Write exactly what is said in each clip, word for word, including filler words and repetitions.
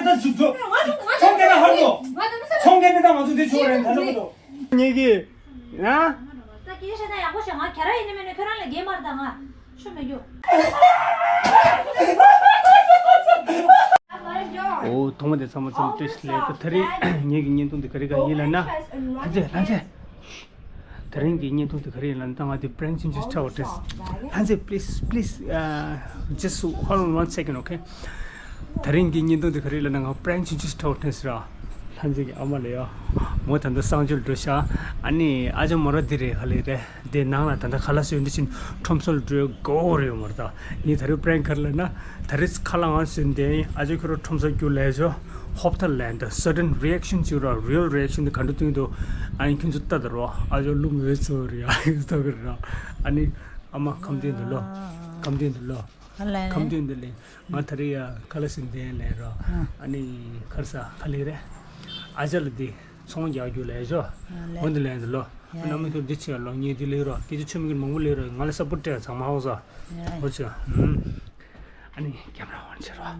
ད་ཚུགས་ཚུགས། ཚོང་སྐད་ན་ཧར་དོ། ཚོང་སྐད་ནི་ད་ང་ཚོ་དེ་ཆོག་རེད་ད་ལྟ་མ་གཏོགས། ངེད་ཀྱི་ན། ད་སྐད་ཆ་ན་ཡག་པོ་བཤད། ང་ག་རེ་ཡིན་ནི་མིན་ནི་ཁྱོད་རང་ལ་རྒྱས་མ་རེད་ད། ང་ཆུ་མི་རྒྱུ། ཨོ། ཐོག་མ་དེ་ཚང་མ་ཚང་མ་བཀྲ་ཤིས་བདེ་ལེགས། ད་རེས་ངེད་ཀྱི་བརྙན་ཐུང་འདི་ག་རེ་ག་ཡིན་ལབ་ན། ལྷན་རྒྱས་ལྷན་རྒྱས། དེ་རིང་གི་བརྙན་ཐུང་དེ་ག་རེ་ཡིན་ལབ་ན། ད་ང་དེ་པྲེང་ཆུང་ཆུང་ཞིག་འཁྲབ་པ་དྲན། ལྷན་རྒྱས། please please, uh, just hold on one second, okay? དེ་རིང་གི་བརྙན་ཐུང་དེ་ག་རེ་ཡིན་ལབ་ན། ང་པྲེང་ཆུང་ཆུང་ཞིག་འཁྲབ་པ་དྲན་ཟེར་ར། ལྷན་རྒྱས་ཀྱི་ཨ་མ་ལ་ཡ། མོ་ད་ལྟ་གསང་སྤྱོད་འགྲོ་ཤག་ཨ་ནི་ཨ་ཅག་མོ་ར་འདི་རེད། ག་ལེ་རེད། དེ་ནང་ལ་ད་ལྟ་ཁ་ལག་བཟོས་འདི་བཞིན་ཁྲོམ་སར་འགྲོ་དགོས་རེད་མོ་ར། ད་ངས་ད་རེས་པྲེང་ག་རེ་ལབ་ན། ད་རེས་ཁ་ལག་ང་བཟོས་འདི་ཨ་ཅག་ཁྱོད་ར་ཁྲོམ་སར་རྒྱུགས་ལབ་ཤོག་ཧོབ་ཐལ་ལན་ད་sudden reaction ཅིག་ར། real reaction དེ་ག་འདྲ་སྟོན་འདུག་ཨ་ནི་ཁྱོད་ཚོ་ལྟ་དང་རོགས། ཨ་ཅག་ལུག་མེད་ཚོ་རེད། ཨ་ནི་ལྟ་གི་ར། ཨ་ནི་ཨ་མ་ཁམས་བདེ་འདུག་ལོ། ཁམས་བདེ་འདུག་ལོ། ཁམས་བདེ་འདུག་ལེ། ང་ད་རེས་ཡ་ཁ་ལག་ཟིན་བསྡད་ལེ་ར། ཨ་ནི་ཁར་ས་ག་ལེ་རེད། ཨ་ཅག་ལ་འདི་ཚོང་རྒྱག་རྒྱུ་ལབ་ཤོག་འོ་འདི་ལན་འདི་ལོ། ཨ་ནི་ཨ་མ་ཁྱོད་འདི་བྱེད་ལོ། ངས་འདི་ལས་རོགས་སྐད་ཆ་ཆོ་མི་གི་མང་པོ་ལས་རོགས། ང་ལ་ས་པོ་སྤྲད་ཚང་མ་ཧོ་ས། ཧོ་ཆ། ཨ་ནི་ཁྱམ་ར་འོན་ཆེ་རོགས།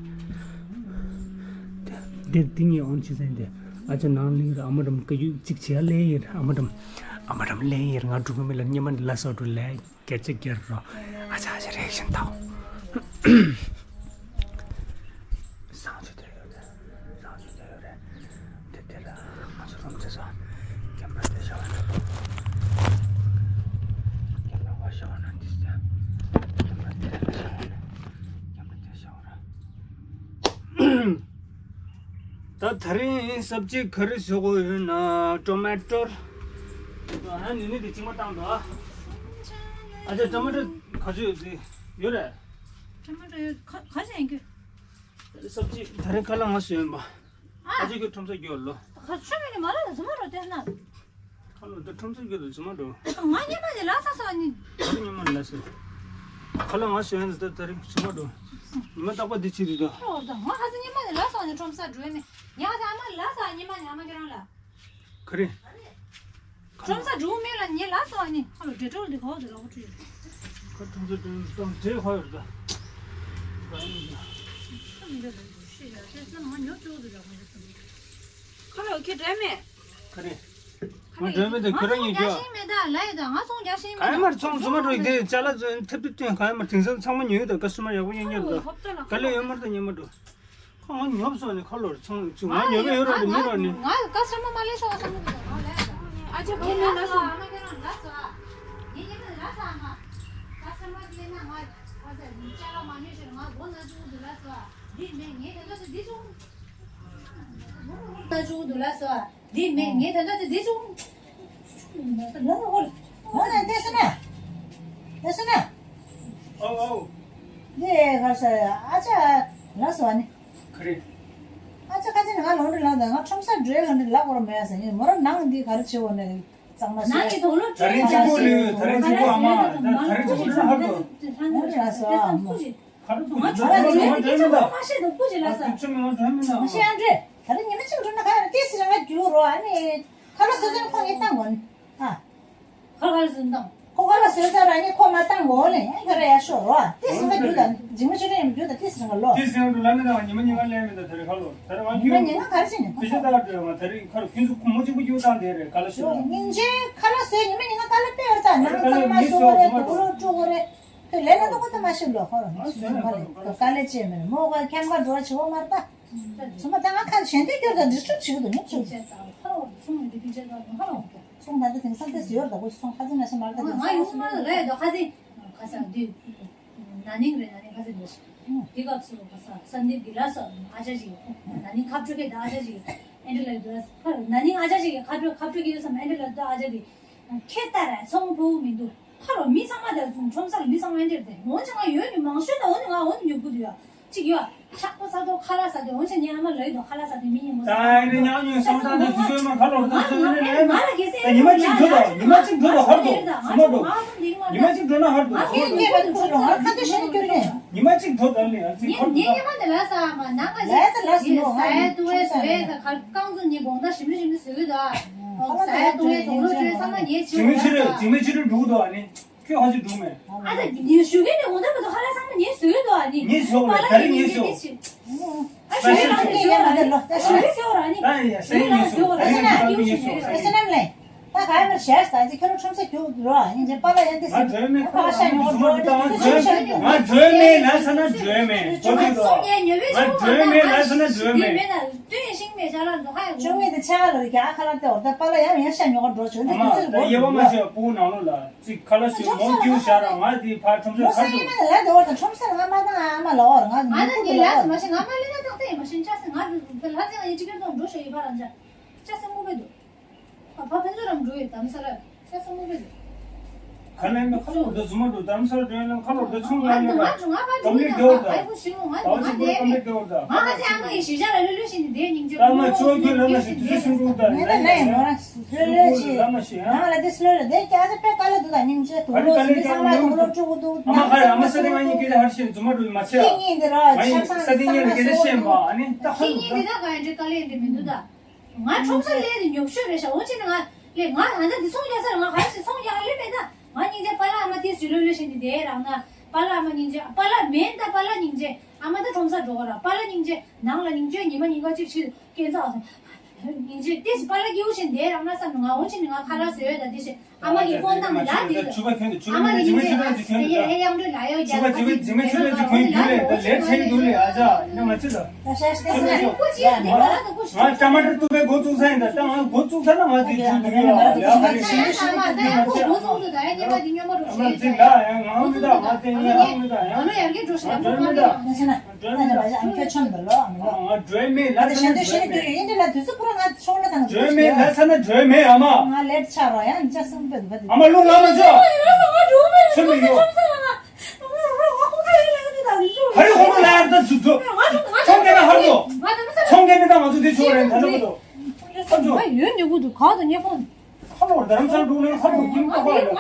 འདིར་འདི་ངས་འོན་ཆེ་ཟེར་འདི། ཨ་ཅག་ནང་ལིང་ར། ཨ་མ་རམ་ཀ་ཡུ་གཅིག་བྱེད་ལེ་ཡིན་ར། ཨ་མ་རམ། ཨ་མ་རམ་ལེ་ཡིན་ར། ང་འགྲོ་གི་མི་ལ་སྙེ་མ་ལ་སོ་འགྲོ་ལེ། སྐད་ཆ་རྒྱག་རོགས། ཨ་ཅག་ཨ་ཅག་རེག་ཤན་དང་། བཟང་ཆུ་དེ་ཡོད་རེད། བཟང་ཆུ་དེ་ཡོད་རེད། དེ་དེ་ལ་ང་ཚོ་རོམ་ཆེ་ས། རྒྱབ་ལ་དེ་ཤ་བ་ན། རྒྱབ་ལ་བ་ཤ་བ་ན་དེ་ས། རྒྱབ་ལ་དེ་ཤ་བ་ན། རྒྱབ་ལ་དེ་ཤ་བ་ན། ད་དེ་རིང་སབ་ཇི་ག་རེ་བཟོ་དགོས་ཡོད་ན། ཊོ་མེ་ཊོ། ཨ་ནི་ནི་དེ་གཅིག་མ་བཏང་དོ། ཨ་ཅག་ཊོ་མེ་ཊོ་ག་ཚོད་ཡོད་རེད། ཊོ་མེ་ཊོ་ཡོད། ག་ག་ཚོད་ཡིན་གྱི། སབ་ཇི་དེ་རིང་ཁ་ལག་ང་བཟོས་ཡིན་པ། ཨ་ཅག་གི་ཁྲོམ་ས་རྒྱུགས་ལོ། ཁ་ཆུ་མི་ནི་མ་ལ་ཟི་མ་རོ་དེ་ན། ཁ་ལོ་འདི་ཁྲོམ་ས་རྒྱུགས་ལ་ཟི་མ་འགྲོ། ང་སྙེ་མ་ནི་ལ་ས་ས་ནི། ཁ་ལོ་སྙེ་མ་ལ་ས། ཁ་ལོ་ང་ཟི་ཡན་ད་ད་རིང་ཟི་མ་འགྲོ། ཉི་མ་རྟག་པ་འདི་ཅི་རེད་ད། ཁ་ལོ་ད་ང་ཁ་ས་སྙེ་མ་ནི་ལ་ས་ནི་ཁྲོམ་ས་འགྲོ་ནི། ཉ་ཁ་ས་ཨ་མ་ལ་ས་སྙེ་མ་ནི་ཨ་མ་ཁྱེད་རང་ལ། ག་རེ། ཁྲོམ་ས་འགྲོ་མེད་ལ་ཉེ་ལ་ས་ནི། ཁ་ལོ་འདྲེ་གྲོལ་འདི་ག་བ་འདི་ལ་བ་ཁྲུ་ཡོད། ཁ་ཁྲོམ་ས་འགྲོ་ད་འདྲེ་ཧ་ཡོད་ད། ཁ་མི་འདྲ་ལ་ཤི་ཡ་ཤི་ས་ང་ཉོ་ཅོག་འདི་ར་ཁ་ལོ་ཁྱེད་འདྲེ་མེད། ག་རེ། ང་འགྲོ་མི་འདུག་ཁྱོད་རང་ཡིན་ཁྱོད། ང་ཚོང་རྒྱག་ཤེས་མེད་ད་ལ་ཡི་ད་ང་ཚོང་རྒྱག་ཤེས་མེད་ད། ག་ཡ་མར་ཚོང་རྫུན་མ་འགྲོ་ཡི་དེ་ཅ་ལག་ཚོན་ཐེབས་ཏུ་བཏོན་ག་ཡ་མར་དེང་སང་ཚང་མ་ཉོས་ཡོད་ད་ཀ་སི་ཊ་མར་ཡག་པོ་ཡོད་ཉོས་ད་ག་ལེ་ཡོད་མར་ད་ཉོས་མ་འགྲོ་ཁ་ང་ཉོབ་སོང་ནས་ཁ་ལོར་ཚོང་ཚུ་ང་ཉོ་གི་ཡོད་ར་རེད་མི་ར་ནི། ང་ཀ་སི་ཊ་མར་མ་ལས་ཤོག་བསམ་གི་འདུག་ང་ལས་ད། ཨ་ཅེ་བུ་མོ་ལ་སོ། ཨ་མ་ཁྱེད་རང་ལ་སོ་ཨ། ངས་ཉེ་མ་ལ་སོ་ཨ་མ། ཀ་སི་ཊ་མར་ལས་ན་ང་ཁ་ས་ཉིན་ཅ་ལག་མ་ཉོས་ཤོར་ང་སྒོ་ན་བཅུག་འདུག་ལ་སོ་ཨ། འདི་མེད་ངས་དེ་འདྲ་དེ་འདི་བྱུང་། ད་བྱུང་འདུག་ལ་སོ། འདི་མེད་ངས་ད་ལྟ་དེ་འདི་བྱུང་། ལ་ཧོལ། ཧོལ་ན་དེ་སོ་ན། དེ་སོ་ན། ཨའོ་ཨའོ། འདི་ག་ས་ཨ་ཅག་ལ་སོ་ཨ་ནི། ག་རེ། ཨ་ཅག་ཁ་ཅིག་ང་ལོང་འདྲི་ལ་ད་ང་ཁྲོམ་ས་འགྲོའི་ག་འདྲི་ལ་སྐོར་མེད་ས་ངས་མོ་ར་ནང་འདི་ག་རེ་བྱེད་འོ་ནས་གཙང་མ་ནང་གི་དོག་ལོ་ད་རིང་གཅིག་པོ་ལས་ད་རིང་གཅིག་པོ་ཨ་མ་ད་ད་རིང་གཅིག་པོ་ལས་ཧར་དོ། ང་ལ་སོ་ཨ་མོ། ཁ་རུ་ང་ཚོ་ལ་ཡོད་ནི་ཅང་མ་ཤེས་འདུག་པོ་ཅིག་ལ་ས། ང་ཚོ་ཆུ་མི་ང་དོན་མི་ན། མ་ཤེས་ཨ་འདྲེ། ད་རེས་ཉི་མ་གཅིག་འགྲོ་ན་ཁ་ཡར་ཏི་སི་རང་ང་རྒྱུག་རོགས་ཨ་ནི། ཁ་ལོ་སོ་སོའི་ཁོ་ངས་བཏང་གོ་ནི། ཨ། ཁ་ཁ་ལ་སོན་བཏང་། ཁོ་ཁ་ལོ་སོ་སོ་རང་ཉིད་ཁོ་མ་བཏང་གོ་ལེ་ཨ་ཁ་ར་ཡར་ཤོག་རོགས་ཨ། ཏི་སི་ང་རྒྱུག་དང་འཇིགས་མ་ཆོས་སྒྲོན་ཡང་རྒྱུག་དང་ཏི་སི་རང་ང་ལོ། ཏི་སི་རང་རྒྱུག་ལ་ནི་དང་ཉི་མ་ཉི་མ་ལེན་མི་དང་ད་རེས་ཁ་ལོ་ད་རེས་ང་ཉི་མ་རྒྱུག་ཉི་མ་ག་རེ་བྱེད་ནི། དེ་ཤོད་ད་ག་འགྲོ་ཡོང་ང་ད་རེས་ཁ་ལོ་ཁྱོད་ཚོ་ཁོ་མོ་གཅིག་པུ་རྒྱུག་བཏང་དེ་རེད་ག་ལ་ཤོད་ནི། སྙིང་རྗེ་ཁ་ལོ་སོས་ཉི་མ་ཉི་མ་ཁ་ལོ་པེ་བར་ད་ནང་ཚང་མ་ཤོག་རེད་དུག་ལོ་དཀྲུག་གོ་རེད། ཁྱོད་ལས་ན་ད་ཁོ་ད་མ་ཤེས་ལོ་ཁོ་རང་ཚུགས་མ་ལེ་ཁོ་དཀའ་ལས་ཅན་མེད་མོ་ག་ཁྱམས་ཁ་འགྲོ་བྱེད་བོ་མར་ད། ཚུགས་མ་ད་ང་ཁ་གཞན་དེ་སྐྱོར་ད་ཌིས་ཊབ་བྱེད་གི་འདུག་ཉོ་ཆུག་ཚུགས་ད་ད་ཚུགས་ད་ད་དེང་སང་ཏེ་སི་ཡོར་ད་ཁོ་ཚུགས་ཁ་ཚིག་ན་ཤ་མར་ད་ང་ཡོང་མ་ལ་ཡ་ད་ཁ་ཚིག་ཁ་ས་དུས་ན་ནིང་རེད་ན་ནིང་ཁ་ཚིག་འདུག་དེ་སྐབས་སུ་ཁ་ས་ས་འདི་དི་ལ་ས་ཨ་ཅག་ཅིག་ན་ནིང་ཁ་བྲོ་གི་ད་ཨ་ཅག་ཅིག་ཨེ་འདྲ་ལ་ཡོད་ད་ན་ནིང་ཨ་ཅག་ཅིག་ཁ་བྲོ་ཁ་བྲོ་གི་ཡོད་སམ་ཨེ་འདྲ་ལ་ད་ཨ་ཅག་གི་ཁྱེད་ལྟར་ཚོང་ཕོ་མི་འདུག་ཁ་རོ་མི་ཚང་མ་དང་ཁྲོམ་སར་མི་ཚང་མ་འདིར་དེ་འོན་ཀྱང་ང་ཡོད་ནི་མང་ཤོས་དང་འོན་ནི་ང་འོན་ནི་ཉོ་དགོས་འདུག་ཡ། གཅིག་ཡོད། ཆག་པོ་ས་ཐོག་ཁ་ལག་ཟ་དེ་འོན་ཀྱང་ཉལ་མ་ལོས་དོ་ཁ་ལག་ཟ་དེ་མི་ཉན་མོ་ད་ཨེ་རེ་ཉག་ཉོས་སོང་ད་ནི་དུས་ཚོད་མ་ཁ་ལོར་ད་ཚོད་ནི་ལས་ད་ཉི་མ་གཅིག་འགྲོ་དང་ཉི་མ་གཅིག་འགྲོ་དང་ཧར་དུ་སུ་མ་འགྲོ། ཉི་མ་གཅིག་འགྲོ་ན་ཧར་དུ་ཧར་དུ་ཧར་དུ་ཉི་མ་གཅིག་འགྲོ་ན་ཧར་དུ་ཉི་མ་གཅིག་འགྲོ་ད་ལས་ཨ་ཙི་ཧར་དུ་ད། ཉི་མ་ནི་ལ་ས་མ་ནང་ག་ལ་ད་ལ་སུ་ཟ་ཡ་དུ་བའི་ཟ་ཡ་ད་ཁར་རྐང་ཚོ་ཉི་བོང་ད་ཞིམ་རི་ཞིམ་རི་ཟོས་གི་ད། ཟ་ཡ་དུ་བའི་དུང་ལོ་བཅོས་ཚང་མ་ཉེ་ཆེ་ཇི་མི་ཕྱི་རུ་ཇི་མི་ཕྱི་རུ་འགྲོ་གི་འདུག་ཨ་ནི། ཁྱོད་ཧ་ཅི་འགྲོ་མེད། ཨ་ད་ཉེ་ཞུ་གི་ནི་འོ་ད་མ་གཏོགས་ཧ་ལ་ཚང་མ་ཉེ་ཟོས་གི་འདུག་ཨ་ནི། ཉེ་ཟོས་གི་ད་རེས་ཉེ་ཟོས། ད་ཡ་སེང་ཡིན་སུ་ད་ཡིན་ཁ་བི་ཡིན་སུ། ད་ག་ཡ་མར་ཞེས་ད་ཅི་ཁྱོད་རང་ཁྲོམ་ས་རྒྱུགས་འགྲོ་ཨ་ཡིན་ཅེ་པཱ་ལགས་ཡང་དེ་སི་ང་ཨ་ཁ་ཤ་ཉོ་འགྲོ་ང་འགྲོ་མེད་ལ་ས་ན་འགྲོ་མེད་ཁོ་ཚོས་ང་འགྲོ་མེད་ལ་ས་ན་འགྲོ་མེད། ཅུང་མེད་དེ་ཆ་ལ་རྒྱ་ཁ་ལ་དེ་འོར་ད་པཱ་ལགས་ཡང་ཡང་ཤ་ཉོ་འགྲོ་བྱུང་འདི་ཨ་མ་དུས་ཚོད་ད་ཡེ་བ་མ་ཤེས་པ་སྤུ་གུ་ནང་ལོགས་ལ་ཅིག་ཁ་ལ་ཞིག་མོ་སྐྱིའུ་ཤ་ར་ང་དེ་ཕར་ཁྲོམ་ས་ཁ་ཤོ། ལ་དེ་འོར་ད་ཁྲོམ་ས་ང་མ་དང་ཨ་མ་ལ་འོར་ང་ང་ད་ནི་ལ་སུ་མ་ཤེས་ང་མ་ལ་ན་ཏག་ཏག་ཡེ་མ་ཤེས་ཅག་སེ་ང་ལ་ཚེ་ང་ཡེ་ཅིག་གེར་གཏོང་འགྲོ་ཤོ་ཡེ་བ་རང་ཅག་ཅག་སེ་ངུ་བེ་འདུག་ཨ་ཕ་ཕན་ཚུན་རམ་འགྲོ་ཡོད་དམ་ས་ར་ཆ་ས་མོ་རེད། ཁ་ལན་ནི་ཁ་ལོ་འདི་ཟུ་མ་འགྲོ་དམ་ས་ར་འགྲོ་ཡོད་ན་ཁ་ལོ་འདི་ཚུང་ང་ཡོད་ལ་དམ་ལི་འགྲོ་ད་ཨ་ཁུ་ཞི་མོ་ང་དམ་ལི་འགྲོ་ད་ང་ཧ་ཅང་ཨ་མ་ཡི་ཞི་ཞ་ལ་ལུ་ལུ་ཞིག་ནི་དེ་ཉིང་ཅོ་ལ་མ་ཅོ་ཁྱོད་ལ་མ་ཞིག་དུ་ཞིག་འགྲོ་ད་ལ་ཡ་ང་ལ་མ་ཞིག་ཡ་ང་ལ་དེ་སློ་ལ་དེ་སྐྱ་ཚ་པེ་ཀ་ལ་དུ་ད་ཉིང་ཅོ་དུ་ལོ་སི་མི་ཚང་ལ་དུ་ལོ་ཅུ་གུ་དུ་ཨ་མ་ཁ་ཡ་མ་ས་དེ་ང་ཡིན་སྐད་ཆ་ཧར་ཤེས་ཟུ་མ་འགྲོ་མ་ཆེ་ཡ་ང་ཡིན་ས་དེ་ཉིན་ལ་སྐད་ཆ་ཤེས་མ་ཨ་ནི་ད་ཧ་ལུ་ད། ང་ཁྲོམ་ས་སླེབས་ནས་ཉོབ་ཤོས་རེད་ཤག་འོ་ཅི་ནི་ང་ལས་ང་ད་ལྟ་འདི་ཚོང་རྒྱག་ས་ལ་ང་ག་རེ་ཞིག་ཚོང་རྒྱག་ལེ་མེད་ད། ང་སྙིང་རྗེ་པཱ་ལགས་ཨ་མ་དེ་ཞུ་ལོ་ལོ་ཞིག་ནི་དེ་རང་ན་པཱ་ལགས་ཨ་མ་སྙིང་རྗེ་པཱ་ལགས་མེད་ད་པཱ་ལགས་སྙིང་རྗེ་ཨ་མ་ད་ཁྲོམ་ས་འགྲོ་ག་ར་པཱ་ལགས་སྙིང་རྗེ་ནང་ལ་སྙིང་རྗེ་ཉི་མ་ཉིན་ག་གཅིག་ཕྱིར་སྐྱེ་འཚག་སྙིང་རྗེ་ཏིས་པཱ་ལགས་སྐྱེ་བོ་ཞིག་དེ་རང་ན་བསམ་ནི་ང་འོ་ཅི་ནི་ང་ཁ་ལག་བཟོས་ད་དེ་ཞིག་ཨ་མ་གི་ཕོན་བཏང་ནས་ལ་དེ་ཆུ་བ་ཁྱོན་དུ་ཆུ་བ་ཨ་མ་གི་ཁྱོན་དུ་ཆུ་བ་ཁྱོན་དུ་ཁྱོན་དུ་ཧེ་ཡང་འགྲོ་ལ་ཡོད་ཆུ་བ་ཆུ་བ་ཆུ་བ་ཁྱོན་དུ་ཁྱོན་དུ་ལ་ལས་ཆེན་དུ་ལས་ཨ་ཅག་ཡིན་ན་མ་ཆུ་ད། ང་ཊ་མ་ཊར་བཏུབ་པའི་འགོ་བཙུགས་ས་ཡིན་ད་ད་ང་འགོ་བཙུགས་ས་ན་ང་དེ་ཆུ་དུ་ཡོད་ལ་ལ་ང་རེ་ཤིང་ཤིང་ཆུ་དུ་ཡོད་ལ་ཆེ་ཨ་མ་ཅིག་ལ་ཡང་ང་མི་ད་ང་དེ་ཡང་མི་ད་ཡང་ང་ད་ཡང་ང་མི་ད་ཡང་ང་ད་ཡང་ང་ད་ཡང་། ང་འགྲོ་མེད་ལ་ཚ་ན་འགྲོ་མེད་ཨ་མ། འགྲོ་མེད་ལ་ཚ་ན་འགྲོ་མེད་ཨ་མ། ང་འགྲོ་མེད་ལ་ཚ་ན་འགྲོ་མེད་ཨ་མ། ང་འགྲོ་མེད་ལ་ཚ་ན་འགྲོ་མེད་ཨ་མ། ང་ལེ་ཊི་ཆགས་རོགས་ཡང་ཅག་སེམས་པོད་འདི་ཨ་མ་ལུག་ལ་མ་འཇོག་ཚུལ་མི་ཡོད། ཧ་རི་ཧོ་རུ་ལ་ཡར་ད་ཚུ་ཚུ། ཚོང་རྒྱག་ན་ཧ་རུ། ཚོང་རྒྱག་ན་ད་ང་ཚོ་དེ་ཆོག་རེད་ད་ལྟ་བུ་དུ། ང་ཡོད་ནི་གུ་དུ་ག་དུ་ཉེ་ཁོང་། ཁ་ལོར་རྡ་རམ་ས་ལ་འགྲོ་ནས་ཁ་ལོར་ཁྱིམ་ཐོག་ཁ་ལ།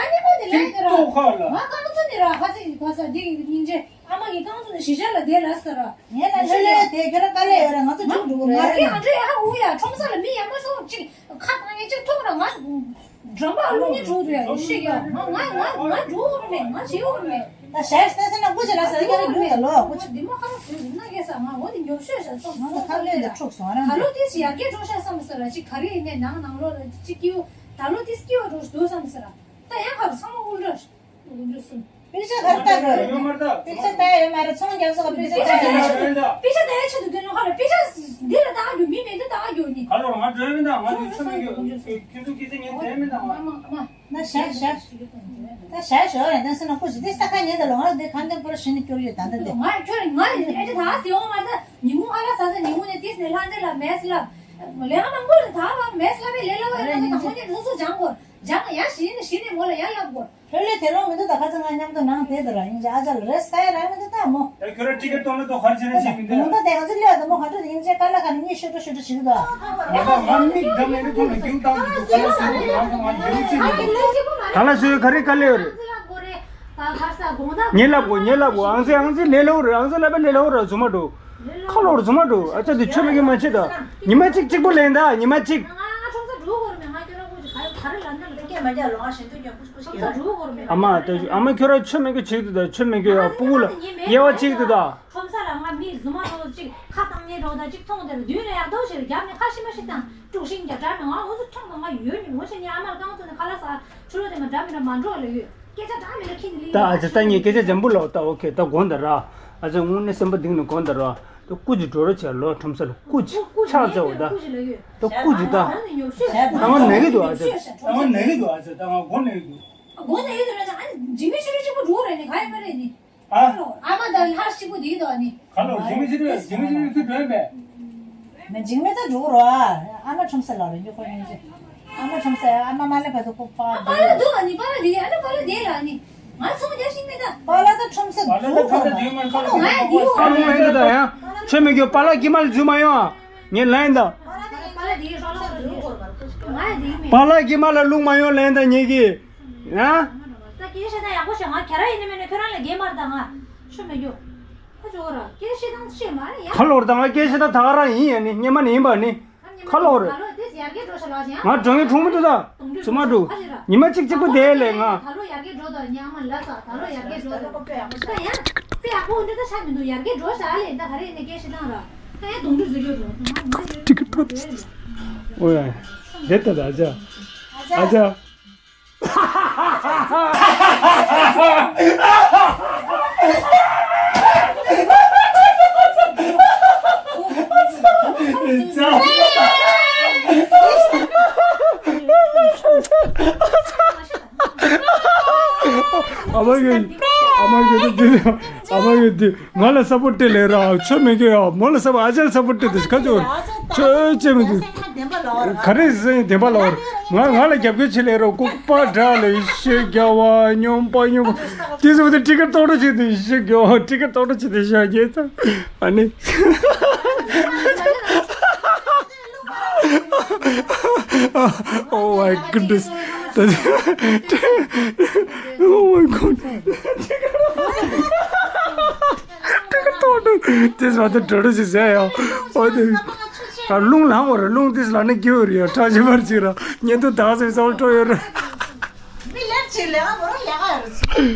ཁྱིམ་ཐོག་ཁ་ལ། ང་རྐང་བཙུགས་ནི་ར་ཧ་ཟི་ག་ས་འདི་གི་སྙིང་རྗེ་ཨ་མ་གི་རྐང་བཙུགས་ནི་ཞི་ཞ་ལ་དེ་ལ་ས་ར། ངས་ལ་ལྷོད་ལྷོད་དེ་ཁྱོད་ར་དཀའ་ལས་ཡོད་ར་ང་ཚོ་འགྲིག་འགྲོ་གི་རེད། ང་རེ་ང་འདྲེ་ཧ་འུ་ཡ་ཁྲོམ་ས་ལ་མི་ཡ་མ་སོང་གཅིག་ཁ་བཏང་ཡ་གཅིག་ཐོག་ར་ང་འགྲམ་པ་ལུག་གཉིས་འགྲོ་འདུག་ཡ་ཡེ་ཤེས་ཡ་ང་ང་ང་འགྲོ་གི་རེད་མེད་ང་བྱེད་གི་རེད་མེད། ད་ཞལ་ལྟ་ཟེར་ན་སྐུ་མཁྱེན་ལ་ཟེར་ཀྱང་རྒྱུ་ད་ལོ་སྐུ་མཁྱེན། འདི་མོ་ཁ་ལོ་བཟོས་ཟིན་ན་སྐྱེ་ས་ང་འོ་འདི་ཉོབ་ཤོས་ཤ་སོང་ང་ཚོ་ཁ་ལོས་འདི་འཁྲུག་སོང་ར། ད་ལོ་དེ་ཞིག་ཡར་རྒྱས་འགྲོ་ཤ་བསམ་ཟེར་ར་ཅིག་ག་རེ་ཡིན་ནའི་ནང་ནང་ལོགས་ལ་ཅིག་སྐྱིའུ་ད་ལོ་དེ་སྐྱིའུ་འགྲོ་ཞིག་འདུག་བསམ་ཟེར་ར་ད་ཡང་ཁ་ལོ་ཚང་མ་དབུལ་འགྲོ་ཞིག་འདུག་འདུག་སོང་། པེ་ཤ་ག་རེ་ལྟ་དགོས་རེད། པེ་ཤ་ལྟ་ཡ་ཡོད་མ་རེད་ཚོང་རྒྱག་སོགས་པེ་ཤ་ལྟ་ཡ་ཡོད་མ་རེད། པེ་ཤ་ལྟ་ཡ་ཆེད་དུ་དེ་ནོ་ཁ་ལོ་པེ་ཤ་འདི་ལ་ལྟ་རྒྱུ་མི་མེད་དུ་ལྟ་རྒྱུ་ནི། ཁ་ལོ་ང་འགྲོ་མི་འདུག་ང་འདི་ཆུ་མི་རྒྱུ་ཁྱོད་ཚོ་སྐྱིད་ཚེ་ངས་བསྡད་མི་འདུག་ང་། ན་ཞག་ཞག་ད་ཞག་ཞོག་རེད་ད་སེ་ན་ཁོ་ཞི་དེ་ས་ཁ་ཉེ་ད་ལོ་ང་དེ་གང་ཀྱང་པོ་ར་ཞི་ནི་སྐྱོར་ཡོད་ད་ད་དེ། ང་ཁྱོད་ང་ཨེ་ཅི་ད་སེ་འོང་མ་ད་ཉིན་མོ་ཨ་ལ་ས་ས་ཉིན་མོ་ནས་ཏིས་ནས་ལྷ་འདྲེ་ལ་མེ་སི་ལབ་ལེ་ང་མང་པོ་རེད་ད་བ་མེ་སི་ལབ་པའི་ལེ་ལ་བ་ཡ་ད་ད་ཁོ་ཉེ་ད་སོ་སོ་སྦྱང་གོ་སྦྱང་ཡ་ཞི་ནི་ཞི་ནི་མོ་ལ་ཡ་ལབ་གོ། ལྷོད་ལྷོད་དེ་ལོག་མི་འདུག་ད་ཁ་ཚ་ང་མཉམ་དུ་ནང་དེ་དུ་ར་ཡིན་ཅེ་ཨ་ཅག་ལ་རེས་ཁ་ཡ་ར་མི་འདུག་ད་མོ། ད་ཁྱོད་ར་ཊི་ཀེ་ཊི་གཏོང་ན་ཏོ་ག་རེ་བྱེད་ན་བྱེད་མི་འདུག་མོ་ད་དེ་ང་ཚོ་ལས་ད་མོ་ག་འདྲ་ཡིན་ཅེ་ཀ་ལ་ཁ་ནས་གཉིད་ཤོད་འགྲོ་ཤོད་འགྲོ་བྱེད་ཀྱི་འདུག་ང་ད་ང་མིག་འདམ་ནས་ནི་ཐོག་ལ་རྒྱུག་བཏང་གི་འདུག་ག་ལ་སུ་འདུག་ང་ད་ང་རྒྱུག་བྱེད་ཀྱི་འདུག་ག་ལ་སུ་ཡོད་ག་རེ་དཀའ་ལས་ཡོད་རེད། ཉེ་ལབ་གོ་ཉེ་ལབ་གོ་ཨང་ཙི་ཨང་ཙི་ལས་ལོ་རེད་ཨང་ཙི་ལབ་པ་ལས་ལོ་རེད་རྫུན་མ་འགྲོ། ཁ་ལོ་རྫུན་མ་འགྲོ་ཨ་ཅག་དེ་ཆོས་མེད་གི་མ་བྱེད་ད། ཉི་མ་གཅིག་གཅིག་པོ་ལེན་ད་ཉི་མ་གཅིག་ང་ང་ཁྲོམ་ས་འགྲོ་དགོས་རེད་མེད་ང་ཁྱོད་རང་ཁོ་ཅིག་ག་རེ་ག་རེ་ལབ་ན་ལབ་སྐད་མ་རྒྱག་ལོ་ང་ཞེ་འདོད་ཀྱང་ཁོ་ཅིག་ཁོ་ཅིག་ཁྲོམ་ས་འགྲོ་དགོས་རེད་མེད། ཨ་མ་ད་ཨ་མ་ཁྱོད་རང་ཆོས་མེད་གི་བྱེད་ཀྱི་འདུག་ད་ཆོས་མེད་གི་ཡ་སྤུ་གུ་ལ་དབྱེ་བ་གཅིག་འདུག་ད། ཁྲོམ་ས་ལ་ང་མི་རྫུན་མ་འགྲོ་ཅིག་ཁ་བཏང་ཉེ་འགྲོ་ད་ཅིག་མཐོང་དེར་མདུན་ལ་ཡག་ཐོག་ཞིག་རྒྱབ་ནས་ཁ་ཤི་མ་ཤི་བཏང་དཀྲུག་ཤིང་རྒྱབ་དྲག་མེད་ང་འུ་ཚོ་མཐོང་དང་ང་ཡོད་ཉིན་མོ་ཞིག་ཉི་ཨ་མར་རྐང་ཚོ་ནས་ཁ་ལག་ཟ་ཆུ་ལོག་དེ་མ་འདྲ་མི་འདྲ་མ་འགྲོ་ལ་ཡོད། སྐད་ཆ་འདྲ་མི་འདྲ་ཁྱི་འདི་ལི་ད་ཨ་ཅེ་ད་ངས་སྐད་ཆ་འཇམ་པོ་ལབ་ད་ཨོ་ཁེ་ད་དགོངས་དག་ར། ཨ་ཅེ་དངོས་གནས་སེམས་པ་གཏིང་ནས་དགོངས་དག་ར། ད་སྐུ་མཁྱེན་འགྲོ་རོགས་བྱས་ལོ་ཁྲོམ་ས་ལ་སྐུ་མཁྱེན་ཕྱག་འཚལ་བ་ད། ད་སྐུ་མཁྱེན་ད། ད་ང་ནག་གི་འདུག་ཨ་ཅེ་ད་ང་ནག་གི་འདུག་ཨ་ཅེ་ད་ང་མགོ་ནག་གི་འདུག་མགོ་ནག་གི་འདུག་ན་ད་ཨ་ནི་འཇིགས་མེད་ཆོས་སྒྲོན་གཅིག་པོ་འགྲོ་རེད་ནི་ག་ཡི་མ་རེད་ནི། ཨ། ཨ་མ་དང་ལྷ་གཅིག་པོ་དེའི་ཐོག་ནི། ག་ལོ་འཇིགས་མེད་ཆོས་སྒྲོན་འཇིགས་མེད་ཆོས་སྒྲོན་ཁྱོད་འགྲོ་ཡིན་པས། མི་འཇིགས་མེད་ད་འགྲོ་རོགས་ཨ། ཨ་མ་ཁྲོམ་ས་ལ་རེ་ཉོ་ཁོ་ཉོ་ཅེ། ཨ་མ་ཁྲོམ་ས་ཨ་མ་མ་ལེ་བ་དུ་ཁོ་པ། ཨ་པཱ་ལགས་འདུག་ཨ་ནི་པཱ་ལགས་དེ་ཨ་ནི་པཱ་ལགས་དེ་ལ་ནི། ང་ཚོང་རྒྱག་ཤིང་མེད་ད། པཱ་ལགས་ད་ཁྲོམ་ས་པཱ་ལགས་འགྲོ་ད་ཁྲོམ་ས་རོགས་ཨ། དེ་མ་ཁོ་ང་ཡ་དེའི་འོག་ཨ་ལུ་ཨ་ད་ཡང་ཆོས་མེད་རྒྱུ་པཱ་ལགས་གི་མ་ལ་འཛུལ་མ་ཡོང་ཨ། ངས་ལན་ད། པཱ་ལགས་དེའི་རོགས་ལ་འཛུལ་དགོས་པར་ཁོ་ང་ཡ་དེའི་མེད། པཱ་ལགས་གི་མ་ལ་ལུག་མ་ཡོང་ལན་ད་ངེད་ཀྱི། ཡ། ད་སྐད་ཆ་ད་ཡག་པོ་བཤད་ང་ཁྱེད་རང་ཡིན་ནི་མིན་ནི་ཁྱོད་རང་ལ་རྒན་མར་ད་ང་ཆོས་མེད་རྒྱུ། ཁ་ཆོ་ག་ར་སྐད་ཆ་བཤད་སྟངས་ཤེས་མ་རེད་ཡ། ཁ་ལོར་ད་ང་སྐད་ཆ་ད་ད་ག་རང་ཡིན་ཡ་ནི་སྙེ་མ་ནི་ཡིན་པ་ནི། ཁ་ལོར། ད་ལོ་དེ་ཡར་རྒྱས་འགྲོ་ཤ་ལགས་ཤིང་། ང་འགྲོ་ངེས་གྲོང་མི་འདུག་ད། ཚུ་མ་འགྲོ། ཉི་མ་གཅིག་གཅིག་པོ་དེ་ལས་ང་། ད་ལོ་ཡར་རྒྱས་འགྲོ་ད་ཉི་མ་ལ་ས་ད་ལོ་ཡར་རྒྱས་འགྲོ་ད། ད་ཡང་། དཔེ་ཡག་པོ་འདྲ་ད་ཆ་མི་འདུག་ཡར་རྒྱས་འགྲོ་ཤ་ལས་ད་ག་རེ་ནི་སྐད་ཆ་བཏང་ར། ཊི་ཀེ་ཊི་ཐོག་ཏུ། ཨོ་ཡ། དེ་ལྟ་ད་ཨ་ཅག་ཨ་ཅག་ཨ་མ་གི་ཨ་མ་གི་འདི་ཨ་མ་གི་འདི་ང་ལ་ས་པོ་ཊི་ལས་ར་ཆོ་མེད་གི་ཡ་མོ་ལ་ས་པོ་ཨ་ཅག་ལ་ས་པོ་ཊི་འདི་ཁ་ཅོ་ཆོ་ཅེ་མི་འདུག་ག་རེ་ཟེར་བདེན་པ་ལོར་ང་ང་ལ་རྒྱབ་སྐྱོར་བྱེད་ལས་ར་ལྐུགས་པ་འདྲ་ལས་ཤེས་རྒྱ་བ་སྙོམས་པ་སྙོམས་པ་དེ་ཚོ་དེ་ཊི་ཀེ་ཊི་ཏོག་ཏོ་བྱེད་དེ་ཤེས་རྒྱ་བ་ཊི་ཀེ་ཊི་ཏོག་ཏོ་བྱེད་དེ་ཤ་རྒྱས་ད་ཨ་ནི། Oh my goodness. Oh my god. དེ་ཟ་དེ་གྲོ་གྲོ་ཞིག་ཟེར་ཡ། ཨོ་དེ། ད་རླུང་ལངས་བར་རླུང་དེ་ལ་ནི་སྐྱེ་བར་ཡ་ཁྲག་ཤེས་པར་ཅིག་ར་ཉན་དུ་དག་ཟེར་ས་བར་སྤྲོ་ཡོད་ར། མི་ལེར་ཅིག་ལས་ཀ་མོ་རང་ལས་ཀ་ཡོད་རེད།